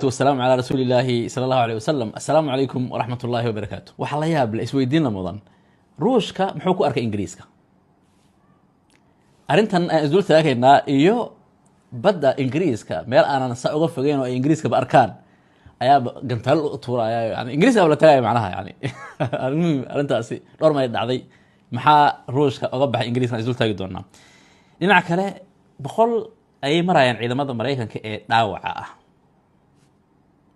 Wasalaamu calaa rasuuli illaahi sala allahu aleyh wasalam. Assalaamu calaykum waraxmat ullaahi wabarakaatu. Waxaa la yaab le, isweydiin la mudan, Ruushka muxuu ku arkay Ingiriiska? Arrintan aan isdul taagaynaa iyo badda Ingiriiska, meel aanan saa uga fogeyn oo ay Ingiriiskaba arkaan ayaaba gantaalo u tuuraya, yani Ingiriiska la tagaya macnaha. Yani almuhim, arrintaasi dhowr may dhacday. Maxaa Ruushka oga baxay Ingiriiska? Aan isdul taagi doonaa. Dhinaca kale, 100 ayay marayaan ciidamada Maraykanka ee dhaawaca ah,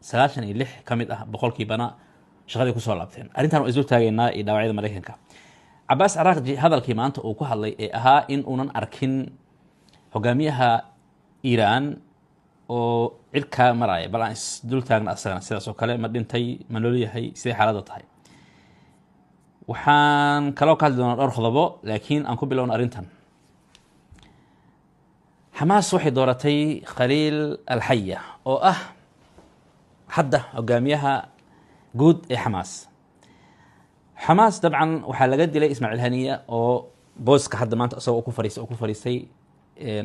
96 ka mid ah boqolkiibana shaqadii kusoo laabteen. Arrintan waa isdul taagaynaa iyo dhaawacyada Maraykanka. Cabaas Caraaqji hadalkii maanta uu ku hadlay ee ahaa in uunan arkin hogaamiyaha Iiraan oo cirkaa maraya, bal aan isdul taagna asagana. Sidaas oo kale, ma dhintay, ma nool yahay, siday xaaladda tahay? Waxaan kaloo ka hadli doonaa dhowr qodobo, laakiin aan ku bilowno arrintan. Xamaas waxay dooratay Khaliil Alxaya oo ah hadda hogaamiyaha guud ee Xamaas. Xamaas dabcan waxaa laga dilay Ismaaciil Haniya oo booska hadda maanta isagoo ku fariis oo ku fariistay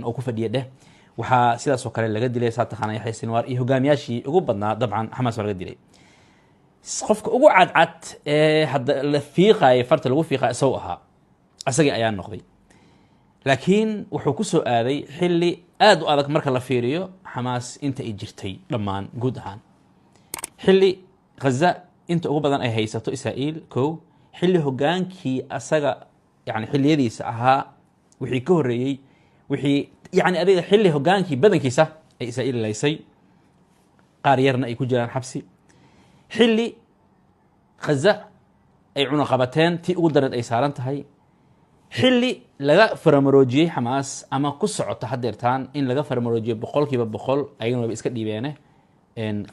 oo ku fadhiya dheh. Waxaa sidaas oo kale laga dilay, saa taqaana, Yaxya Sinwaar iyo hogaamiyaashii ugu badnaa. Dabcan Xamaas waa laga dilay. Qofka ugu cadcad ee hadda la fiiqaayay, farta lagu fiiqay isagoo ahaa, isagii ayaa noqday, laakiin wuxuu ku soo aaday xilli aada u adag marka la fiiriyo Xamaas inta ay jirtay dhammaan guud ahaan, xilli Ghaza inta ugu badan ay haysato Israa'iil ko, xilli hogaankii asaga yani xilliyadiisa ahaa wixii ka horreeyey, wixii yani adiga xilli hogaankii badankiisa ay Israa'iil laysay, qaar yarna ay ku jiraan xabsi, xilli Ghaza ay cunaqabateen tii ugu dareed ay saaran tahay, xilli laga faramaroojiyey Xamaas ama ku socoto hadeertaan in laga faramaroojiyey 100%, ayagana waba iska dhiibeene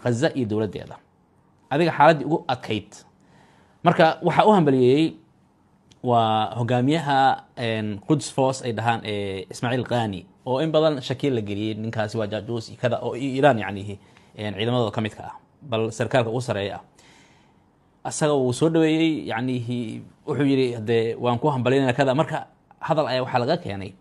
Ghaza iyo dowladdeeda, adiga xaaladdii ugu adkayd. Marka waxaa u hambaliyeeyey waa hogaamiyaha Quds Force ay dhahaan ee Ismaaciil Qani, oo in badan shakiil la geliyey, ninkaasi waa jaajuus iyo kada, oo Iiraan yacnihi ciidamadooda ka midka ah, bal sarkaalka ugu sareeya ah. Asaga wuu soo dhaweeyey, yacnihi wuxuu yidhi hadee waan ku hambalyaynaya kada. Marka hadal ayaa waxaa laga keenay,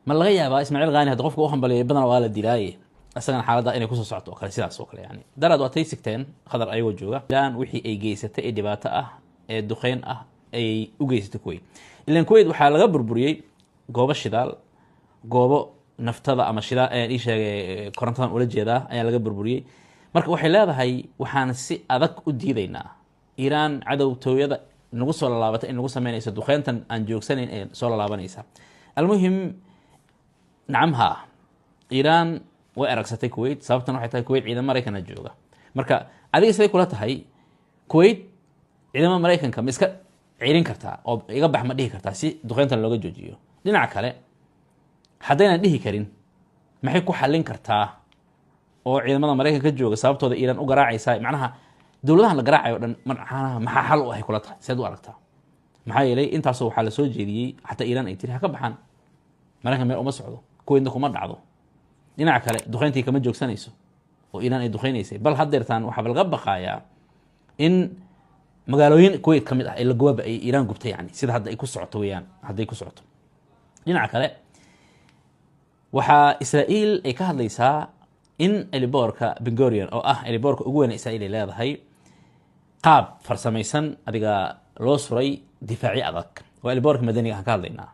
ma laga yaabaa Ismaaciil Qani hadda qofka u hambaliyay badan waa la dilaaye, isagana xaaladda inay kusoo socoto oo kale, sidaas oo kale? Yani daraad waatay sigteen Qatar ayagoo jooga, Iiraan wixii ay geysatay ee dhibaato ah ee duqeyn ah ay u geysatay Kuwait. Ilan Kuwait waxaa laga burburiyey goobo shidaal, goobo naftada ama shidaal ii sheegay, korontadan ula jeedaa, ayaa laga burburiyey. Marka waxay leedahay waxaan si adag u diidaynaa Iiraan cadowtooyada nagu soo lalaabata in nagu sameynayso duqeyntan aan joogsanayn ee soo lalaabanaysa. Almuhim, nacam, haa, Iiraan way aragsatay Kuwait. Sababtan waxay tahay Kuwait ciidamo Maraykana jooga. Marka adiga siday kula tahay, Kuwait ciidamada Maraykanka ma iska ciirin kartaa oo iga bax ma dhihi kartaa si duqeyntan looga joojiyo? Dhinaca kale, haddaynan dhihi karin, maxay ku xallin kartaa oo ciidamada Maraykanka ka jooga sababtooda Iiraan u garaacaysa? Macnaha dowladahan la garaacayo o dhan macnaha maxaa xal u ahay kula tahay? Seed u aragtaa? Maxaa yeelay intaasoo waxaa lasoo jeediyey, xataa Iiraan ay tiri ha ka baxaan Maraykan, meel uma socdo, Kuweydna kuma dhacdo. Dhinaca kale, duqeyntii kama joogsanayso oo Iiraan ay duqeynaysay, bal haddeertaan waxaaba laga baqayaa in magaalooyin Kuwait ka mid ah ee la gubaba ay Iiraan gubtay, yani sida hadda ay ku socoto weyaan hadday ku socoto. Dhinaca kale, waxaa Israa'iil ay ka hadlaysaa in airportka Ben Gurion, oo ah airportka ugu weyn Israa'iil ay leedahay, qaab farsamaysan adiga loo suray difaacyo adag. Waa airportka madaniga aan ka hadlaynaa.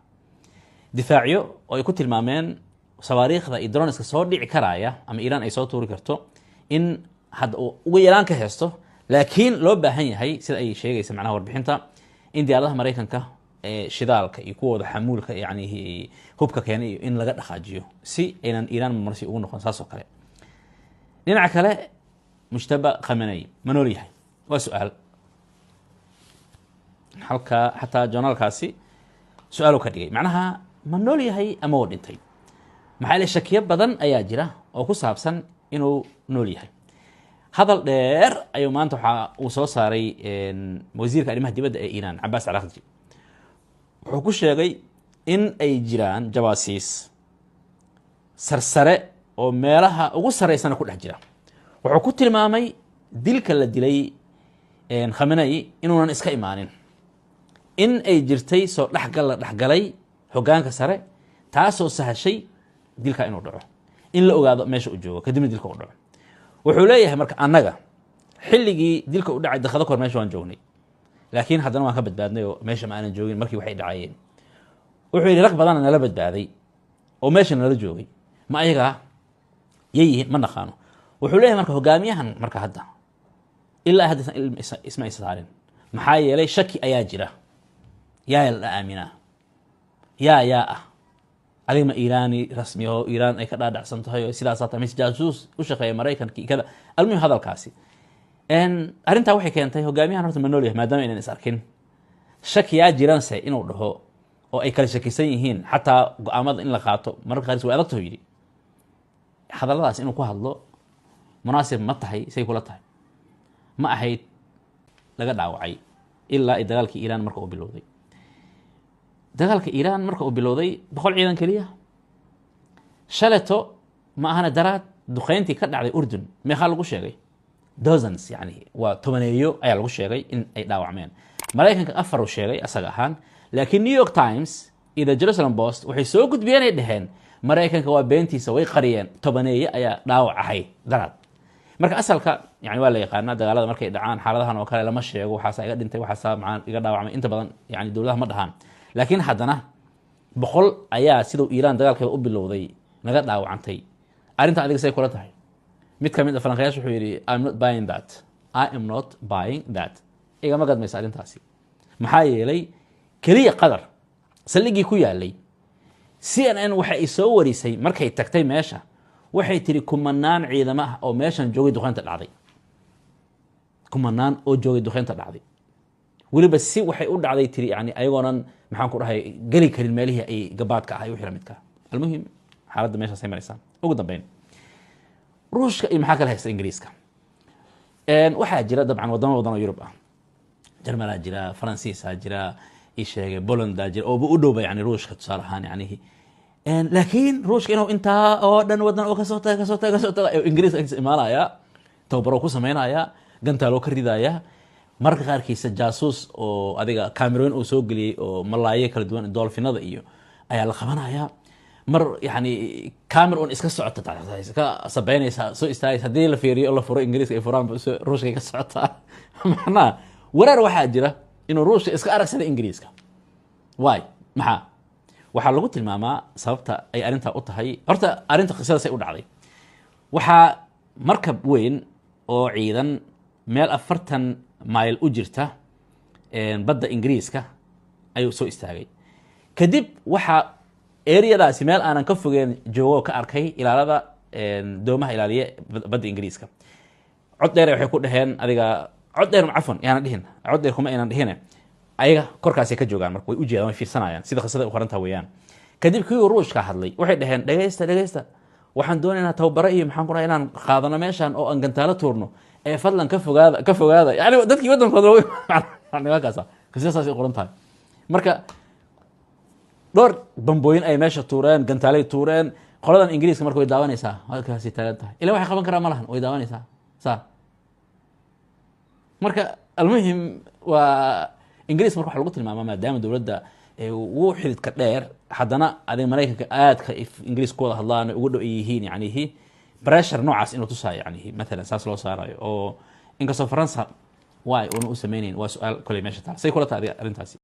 Difaacyo oo ay ku tilmaameen sawaariikhda iyo droneska soo dhici karaaya ama Iiraan ay soo tuuri karto in hadda uu ugu yaraan ka haysto, laakiin loo baahan yahay, sida ay sheegaysa macnaha warbixinta, in diyaaradaha Maraykanka ee shidaalka iyo kuwooda xamuulka, yani hubka keenay, iyo in laga dhaqaajiyo si aynan Iiraan marsi ugu noqon saas oo kale. Dhinaca kale, Mujtaba Khamenei ma nool yahay? Waa su-aal. Halka xataa journalkaasi su-aalu ka dhigay, macnaha ma nool yahay ama waa dhintay? Maxaa yeele shakiyo badan ayaa jira oo ku saabsan inuu nool yahay. Hadal dheer ayuu maanta waxaa uu soo saaray wasiirka arrimaha dibadda ee Iiraan, Cabaas Caraaqji. Wuxuu ku sheegay in ay jiraan jawaasiis sarsare oo meelaha ugu saraysana ku dhex jira. Wuxuu ku tilmaamay dilka la dilay Khamenei inuunan iska imaanin, in ay jirtay soo dhexgal la dhexgalay hoggaanka sare, taasoo sahashay dilka inuu dhaco, in la ogaado meesha uu joogo, kadibna dilka u dhaco. Wuxuu leeyahay marka, annaga xilligii dilka u dhacay daqiiqado kahor meesha waan joognay, laakiin haddana waan ka badbaadnay oo meesha ma aanan joogin markii waxay dhacayeen. Wuxuu yidhi, rag badana nala badbaaday oo meesha nala joogay, ma ayagaa yay yihiin? Ma naqaano. Wuxuu leeyahay marka hogaamiyahan marka hadda ilaa hadda isma isa saarin, maxaa yeelay shaki ayaa jira. Yaa la aaminaa? Yaa ah adiga? Ma Iiraani rasmi oo Iiraan ay ka dhaadhacsan tahay oo sidaasaa tahay, mise jaasuus u shaqeeya Maraykanka kada? Almuhim, hadalkaasi, arrintaa waxay keentay hogaamiyahan horta ma nool yahay, maadaama aynan is arkin, shakiyaa jiranse inuu dhaho oo ay kala shakisan yihiin, xataa go-aamada in la qaato mararka qaarkiis way adagtaho. Yidhi hadalladaas inuu ku hadlo munaasib ma tahay? Say kula tahay? Ma ahayd laga dhaawacay ilaa ay dagaalkii Iiraan marka uu bilowday. Dagaalka Iiraan marka uu bilowday 100 ciidan keliya. Shaleto ma ahana daraad duqeyntii ka dhacday Urdun meeqaa lagu sheegay? Dozens, yani waa tobaneeyo ayaa lagu sheegay in ay dhaawacmeen. Maraykanka afar uu sheegay asaga ahaan, laakiin New York Times iyo The Jerusalem Post waxay soo gudbiyeen, ay dhaheen Maraykanka waa beentiisa, way qariyeen, tobaneeye ayaa dhaawac ahayd daraad. Marka asalka yani waa la yaqaanaa, dagaalada markay dhacaan xaaladahan oo kale lama sheego waxaasa iga dhintay, waxaasa macaan iga dhaawacmay. Inta badan yani dowladaha ma dhahaan, laakiin haddana 100 ayaa siduu Iiraan dagaalkeeda u bilowday naga dhaawacantay. Arrinta adiga say kula tahay? Mid ka mid a falanqayaasha wuxuu yidhi, "I'm not buying that, I am not buying that." Igama gadmaysa arrintaasi, maxaa yeelay keliya Qatar saldhiggii ku yaalay, CNN waxa ay soo warisay markay tagtay meesha, waxay tiri kumanaan ciidamo ah oo meeshan joogay duqeynta dhacday, kumanaan oo joogay duqeynta dhacday. Weliba si waxay u dhacday tiri yani ayagoonan, maxaan ku dhahay, geli karin meelihii ay gabaadka ahay, wixii la midka. Almuhim, xaaladda meeshaasay maraysaa. Ugu dambeyn, Ruushka iyo maxaa kala haysta Ingiriiska? Waxaa jira dabcan wadamo badan oo Yurub ah. Jarmalaa jira, Faransiisaa jira, ii sheegay Polandaa jira ooba u dhowba yani Ruushka tusaale ahaan yanihi. Laakiin Ruushka inuu intaa oo dhan wadan oo kasoo taga, kasoo taga, kasoo taga, Ingiriiska agtiisa imaanaya, tababaro ku sameynaya, gantaaloo ka ridaya, mararka qaarkiisa jaasuus oo adiga cameroon uu soo geliyey oo malaayo kala duwan, dolfinada iyo ayaa la qabanaya. Mar yani cameron iska socota, iska sabeynaysa, soo istaagaysa, haddii la fiiriyo oo la furo Ingiriiska ay furaan, Ruushka ka socotaa. Macnaha wareer waxaa jira inuu Ruushka iska aragsada Ingiriiska. Waay maxaa waxaa lagu tilmaamaa sababta ay arrintaa u tahay? Horta arrinta qisadaasay u dhacday, waxaa markab weyn oo ciidan meel 40 mayl u jirta badda Ingiriiska ayuu soo istaagay. Kadib waxaa eriyadaasi meel aanan ka fogeen joogo ka arkay ilaalada doomaha ilaaliya badda Ingiriiska. Cod dheer waxay ku dhaheen adiga, cod dheer, cafwan, yaanan dhihin cod dheer, kuma aynan dhihine, ayaga korkaasay ka joogaan. Marka way ujeedaan, way fiirsanayaan sida qisada u qorantaa weeyaan. Kadib kuwii Ruushka hadlay, waxay dhaheen, "Dhegaysta, dhegaysta, waxaan doonaynaa tababaro iyo, maxaan ku dhahay, inaan qaadano meeshan oo aan gantaalo tuurno ee fadlan ka fogaada, ka fogaada." Yani dadkii waddankooda nimankaasa qisada saasay u qoran tahay. Marka dhowr bambooyin ay meesha tuureen, gantaalay tuureen qoladan Ingiriiska. Marka way daawanaysaa, halkaasay taagan tahay, ila waxay qaban karaa ma lahan, way daawanaysaa saa. Marka almuhim, waa Ingiriiska. Marka waxa lagu tilmaamaa maadaama dowladda ugu xididka dheer, haddana adiga Maraykanka aadka Ingiriis ku wada hadlaan, ugu dhow ay yihiin, yanihi pressure noocaas inuu tusaayo, yanihi mathalan saas loo saarayo, oo inkastoo Faransa waay una u sameynayn, waa su-aal koley meesha taal. Say kula tahay adiga arrintaasi?